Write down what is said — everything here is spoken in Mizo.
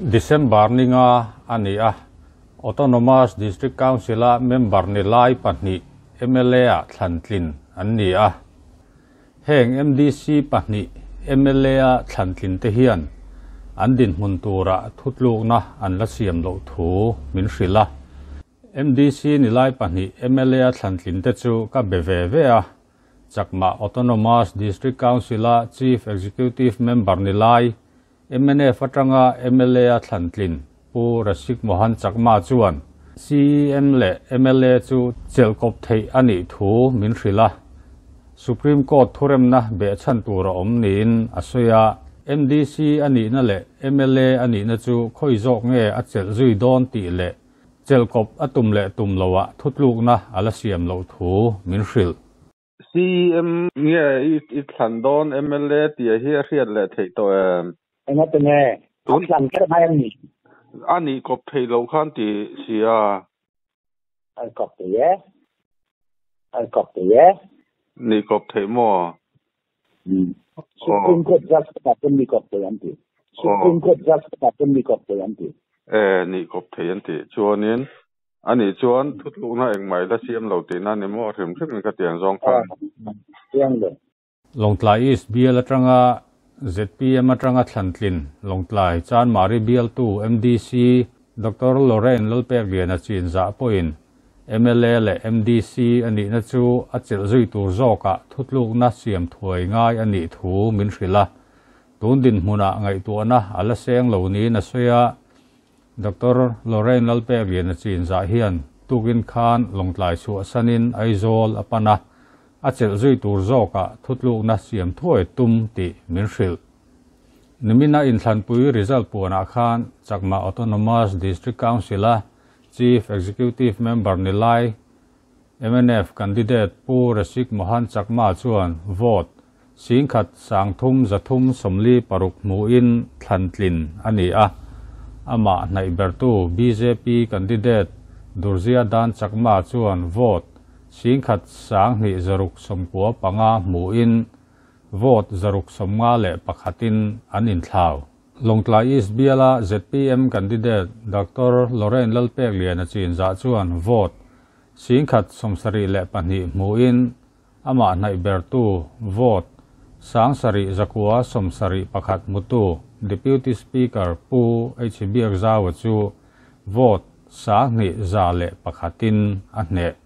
December ni nga a ni a, Autonomous District Council-a member ni lai pahnih MLA-ah thlan tlin an ni a. Heng MDC pahnih MLA-a thlan tlin te hian an dinhmun tura thutlukna an la siam loh thu min hrilh a. MDC ni lai pahnih MLA-a thlan tlin te chu ka be ve ve a, Chakma Autonomous District Council-a Chief Executive Member ni lai mnf atanga MLA-a thlan tlin Pu Rasik Mohan Chakma chuan CEM leh MLA chu chelh kawp theih a nih thu min hrilh a, Supreme Court thuremna behchhan tur a awm niin a sawi a. MDC a nihna leh MLA a nihna chu khawi zawk nge a chelh zui dawn tih leh chelh kawp a tum leh tum loah thutlukna a la siam loh thu min hrilh. CEM nge i thlan dawn MLA tih hi a hriat leh theih tawh em? Engati nge? A thlan kher mai a ni. A nih kawp theih loh khan ti si a. A kawp thei e. A kawp thei e. Nih kawp theih maw? Supreme Court judge pakhat pawn nih kawp thei an ti. Supreme Court judge pakhat pawn nih kawp thei an ti. E, nih kawp thei an ti. Chuanin Ani chuan thutlukna engmah i la siam lo tihna ni maw hrim hrim in ka tiang zawng khan. Chiang le. Lawngtlai East bial atanga zpm atanga thlantlin Lawngtlai Chanmari bialtu MDC Doctor Lorraine Lalpekliana chinzah pawhin mla leh MDC a nihna chu a chelh zui tur zawkah thutlukna siam thuai ngai a nih thu min hrilh a, tun dinhmunah ngaihtuahna a la seng lo niin a sawi a. Doctor Lorraine Lalpekliana chinzah hian tukin khan Lawngtlai chhuahsanin Aizawl a pan a, a chelh zui tur zawkah thutlukna siam thuai tum tih min hrilh. Nimina inthlanpui result puanah khan Chakma Autonomous District Council-a Chief Executive Member ni lai mnf candidate Pu Rasik Mohan Chakma chuan vote 10 336 hmuhin thlantlin a ni a, amah hnaih bertu bjp candidate Durzia Dan Chakma chuan vote 10 695 hmuhin vote 651 in an inthlau. Lawngtlai East biala zpm candidate Doctor Lorraine Lalpekliana chinzah chuan vote 1072 hmuhin amah hnaih bertu vote 7971 hmutu Deputy Speaker Pu H Biakzaua chu vote 2101 in a hneh.